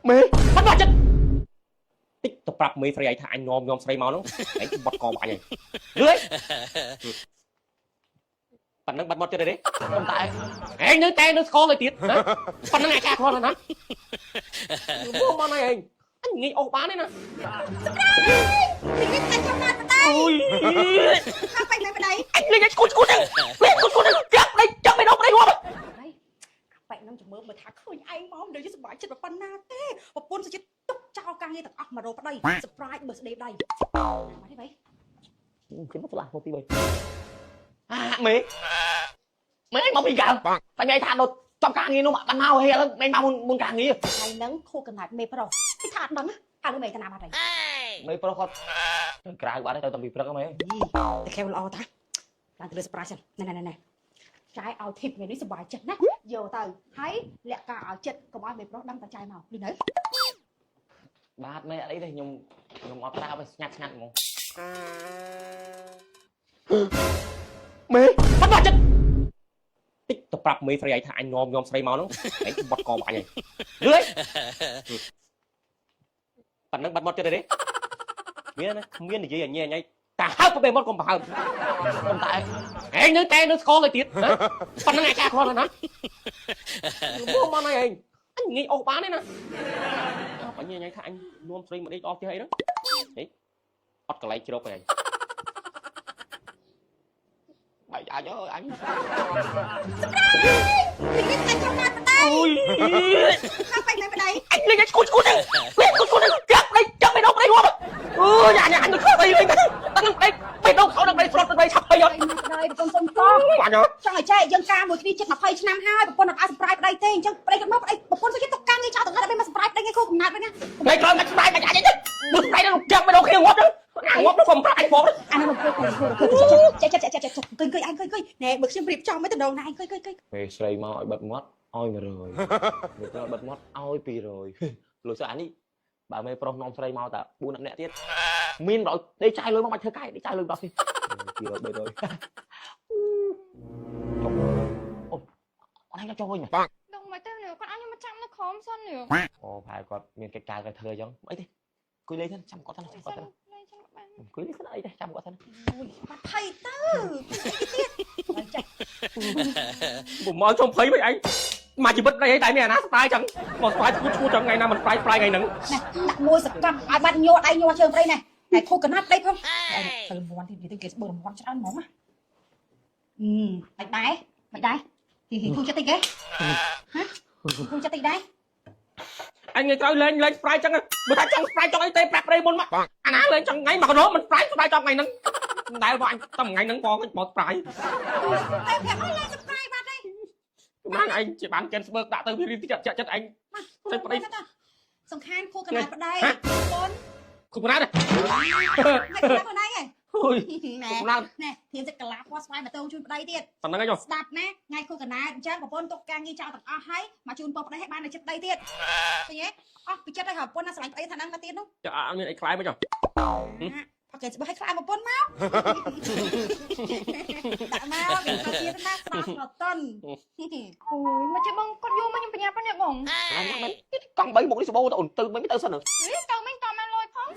មេបាត់បាត់ចិត្តតិចទៅប្រាប់មេស្រីឯងថាអញងំងំស្រីមកហ្នឹងឯងបត់កមកអញឯងលឿនប៉ណ្ណឹងបាត់មាត់ទៀតទេ ប៉ុន្តែ ឯងនៅតែនៅស្គរទៅទៀតណាប៉ុណ្ណឹងអាចារ្យគ្រាន់ណាមកមកឯងអញងាយអស់បានទេណា ពីនេះតែខ្ញុំណាត់ប្តី អូយ ខាងបែកមិនប្តី អញលេងឈួតឈួតហ្នឹងលេងឈួតឈួតហ្នឹងចាប់ដៃចាប់បេះដូងប្តីងាប់ ហើយបែកនឹងជំរឿមើលថាឃើញឯងមកដូចជាសប្បាយចិត្តប៉ុណ្ណាទេប្រពន្ធសុចិត្តទុកចោលការងារទាំងអស់មករកប្តី surprise birthday ប្តីមកទេបី ខ្ញុំមកឆ្លាស់មកទី3អាមេមេឯងមកពីកាលតែមេថាដល់ចំការងារនោះបានមកហេឥឡូវមេមកមុនមុនការងារ ថ្ងៃហ្នឹងខួរកណ្ដាលមេប្រុសគេថាអត់ដឹងហៅមេតាណាបាត់ហើយ មេប្រុសគាត់ទៅក្រៅបាត់ហើយទៅតាំងពីព្រឹកហ្នឹងមេ តែខែល្អតាឡើងទៅលើ surprise សិនណែណែណែចាយឲ្យធីបថ្ងៃនេះសប្បាយចិត្តណាយកទៅហើយលាក់ការឲ្យចិត្តកុំឲ្យមេប្រុសដឹងតែចាយមកលឺនៅ បាទមេអត់អីទេខ្ញុំខ្ញុំអត់ប្រាប់ទេស្ងាត់ស្ងាត់ហ្មង មេបាត់បាត់ចិត្តតិចទៅប្រាប់មេស្រីឯងថាអញងំងំស្រីមកហ្នឹងឯងបត់កមកអញឯងលឿនប៉ុណ្ណឹងបាត់មាត់ទៀតទេមានណាគ្មាននិយាយអញញ៉ៃតាហើបបេមាត់កុំប្រហើប ប៉ុន្តែ ឯងនៅតែនៅស្គរទៅទៀតណាប៉ុណ្ណឹងអាចារ្យគ្រាន់ណាមកមកឯងអញងាយអស់បានទេណាអញញ៉ៃថាអញនាំស្រីមកដេកដល់ផ្ទះអីហ្នឹងហេអត់កន្លែងជ្រកឯង បែកអាចអើយអញ ពីនេះតែខ្ញុំណាត់ប្តី អូយ ខាងបែកមិនប្តី អញលេងឈួតឈួតហ្នឹងលេងឈួតឈួតហ្នឹងចាប់ដៃចាប់បេះដូងប្តីងាប់អើយអញអញនឹងខំអីវិញតែនឹងប្តីបេះដូងខោនឹងប្តីស្រុតប្តីឆាប់អីអត់ ប្តីប្រពន្ធសុំក អញ ចង់ឲ្យចែកយើងការមួយគ្នាជិត20ឆ្នាំហើយប្រពន្ធអត់ឲ្យ surprise ប្តីទេអញ្ចឹងប្តីគាត់មកប្តីប្រពន្ធសុខចិត្តទុកការងារចោលទាំងអស់ដើម្បីមក surprise ប្តីថ្ងៃខួបកំណើតវិញណា ថ្ងៃក្រោយមិនស្ដាយមិនអញទេមើលស្ដាយនឹងចាប់បេះដូងគ្នាងាប់ហ្នឹងអាងាប់នោះកុំប្រាក់អញផង អានោះមកអង្គុយចិត្តចិត្តចិត្តចិត្តអង្គុយអង្គុយអង្គុយអង្គុយណែមើលខ្ញុំរៀបចំឲ្យតំណងណាអង្គុយអង្គុយអង្គុយ មេស្រីមកឲ្យបិទមាត់ឲ្យ100មេប្រុសបិទមាត់ឲ្យ200លុយស្អានេះបើមេប្រុសនាំស្រីមកតែ4នាក់ទៀតមាន100ដេកចាយលុយមកបាច់ធ្វើកាយដេកចាយលុយដល់នេះ200 300អូអូនឯងចង់វិញ ដងមកទៅនេះគាត់ឲ្យខ្ញុំមកចាំនៅក្រោមសិននេះ អូប្រហែលគាត់មានកិច្ចការគេធ្វើអញ្ចឹងអីទេអង្គុយលេងសិនចាំគាត់សិនចាំគាត់សិន លេងចឹងបាន អង្គុយលេងសិនអីទេចាំគាត់សិន អូយបាត់ភ័យទៅទៀតហើយចេះ ពុំមកចុំភ័យវិញអញមកជីវិតប្តីតែមានអាណាស្ដាយចឹងមកស្ដាយឈួតឈួតចឹងថ្ងៃណាមិនស្ដាយស្ដាយថ្ងៃហ្នឹង ណែដាក់មួយសកត់ឲ្យបាត់ញ័រដៃញ័រជើងប្តីណែណែខួបកំណើតប្តីផងទៅរង្វាន់ទៀតនិយាយទៅគេស្បើរង្វាន់ច្រើនហ្មងណាអឺមិនដែរមិនដែរហ៊ីហ៊ីធូរចិត្តតិចគេហ៎ធូរចិត្តតិចដែរ អញថ្ងៃក្រោយលេងលេងស្ប្រាយចឹងបើថាចង់ស្ប្រាយចង់អីទេប្រាប់ប្តីមុនមកអាណាលេងចង់ថ្ងៃមកកណោមិនស្ប្រាយស្ប្រាយចង់ថ្ងៃហ្នឹងមិនដែលបងអញតែថ្ងៃហ្នឹងបងបោកស្ប្រាយ តែប្រាប់ឲ្យលេង surprise បាត់ហើយ ណាឯងជាបានកែនស្បើកដាក់ទៅវារីចិត្តចិត្តឯងតែប្តី សំខាន់ខួរកណ្ដាលប្តីកូន គុំណាស់ មិនក្លាខ្លួនឯងហ៎ អូយ ណែ គុំណាស់ ណែធៀមចិត្តកលាពណ៌ស្វាយមកតងជូនប្តីទៀត ប៉ុណ្្នឹងឯងចុះ ស្ដាប់ណាថ្ងៃខួរកណ្ដាលអញ្ចឹងប្រពន្ធទុកការងារចោលទាំងអស់ហើយមកជូនពរប្តីឲ្យបាននៅចិត្តប្តីទៀតឃើញទេអស់ពីចិត្តហើយប្រពន្ធណាស្រឡាញ់ប្តីថាហ្នឹងមកទៀតនោះ ចុះអត់មានអីខ្លាយមកចុះ ផកគេស្បោះឲ្យខ្លាចប្រពន្ធមកដាក់មកគេទៅទៀតណាស្រស់ស្រតុន អូយមកចេះបងគាត់យូរមកខ្ញុំបញ្ញាប៉ុណ្នេះបង ណាស់មែនកង់3មុខនេះសបោទៅអូនទៅមិនទៅសិន ហេទៅមិនតបានលុយផង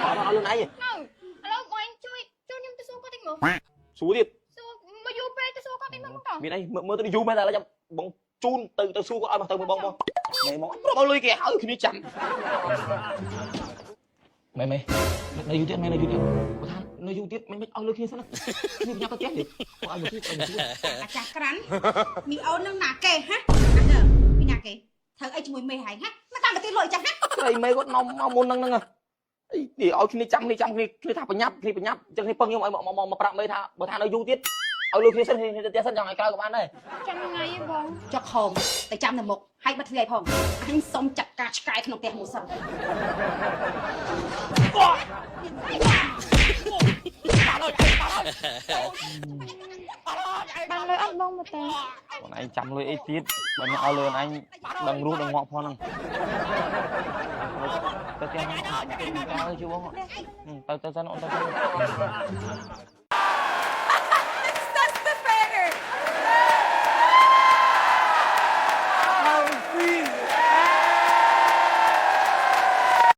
អត់ឲ្យលុយឯង នៅឥឡូវបងជួយជួយខ្ញុំទៅសួរគាត់តិចមើល សួរទៀត សួរមកយូរពេកទៅសួរគាត់តិចមើលបងត មានអីមើលទៅយូរមែនតែឥឡូវចាំបងជូនទៅទៅសួរគាត់ឲ្យមកទៅមើលបងមកមេមកប្រាប់ឲ្យលុយគេឲ្យគ្នាចាំមេមេនៅយូរទៀតមេនៅយូរទៀតគាត់ថានៅយូរទៀតមិនមិនឲ្យលុយគ្នាសិនណាគ្នាញ៉ាំទៅផ្ទះនេះគាត់ឲ្យមកជួយឲ្យមកជួយ អាចាស់ក្រាន់មីអូននឹងណាគេហ៎អានពីណាគេធ្វើអីជាមួយមេហែងហ៎មកតាមទៅទៀតលុយចាស់ហ៎ ស្រីមេគាត់នាំមកមុនហ្នឹងហ្នឹងអីនេះឲ្យគ្នាចាំគ្នាចាំគ្នាគ្នាថាបញ្ញាប់គ្នាបញ្ញាប់អញ្ចឹងគ្នាពឹងខ្ញុំឲ្យមកមកប្រាប់មេថាបើថានៅយូរទៀតឲ្យលុយគ្នាសិនគ្នាទៅផ្ទះសិនចង់ឲ្យក្រោយក៏បានដែរ ចាំថ្ងៃឯងបង ចុកខំតែចាំនៅមុខហើយបិទទ្វារឲ្យផងអញសុំចាត់ការឆ្កែក្នុងផ្ទះមួយសិន បានលុយអត់បងមកតើ អូនឯងចាំលុយអីទៀតបើអ្នកឲ្យលុយអូនឯងដឹងរស់ដឹងងាប់ផងហ្នឹងទៅផ្ទះហ្នឹងទៅជួយបងទៅទៅសិនអូនទៅសិន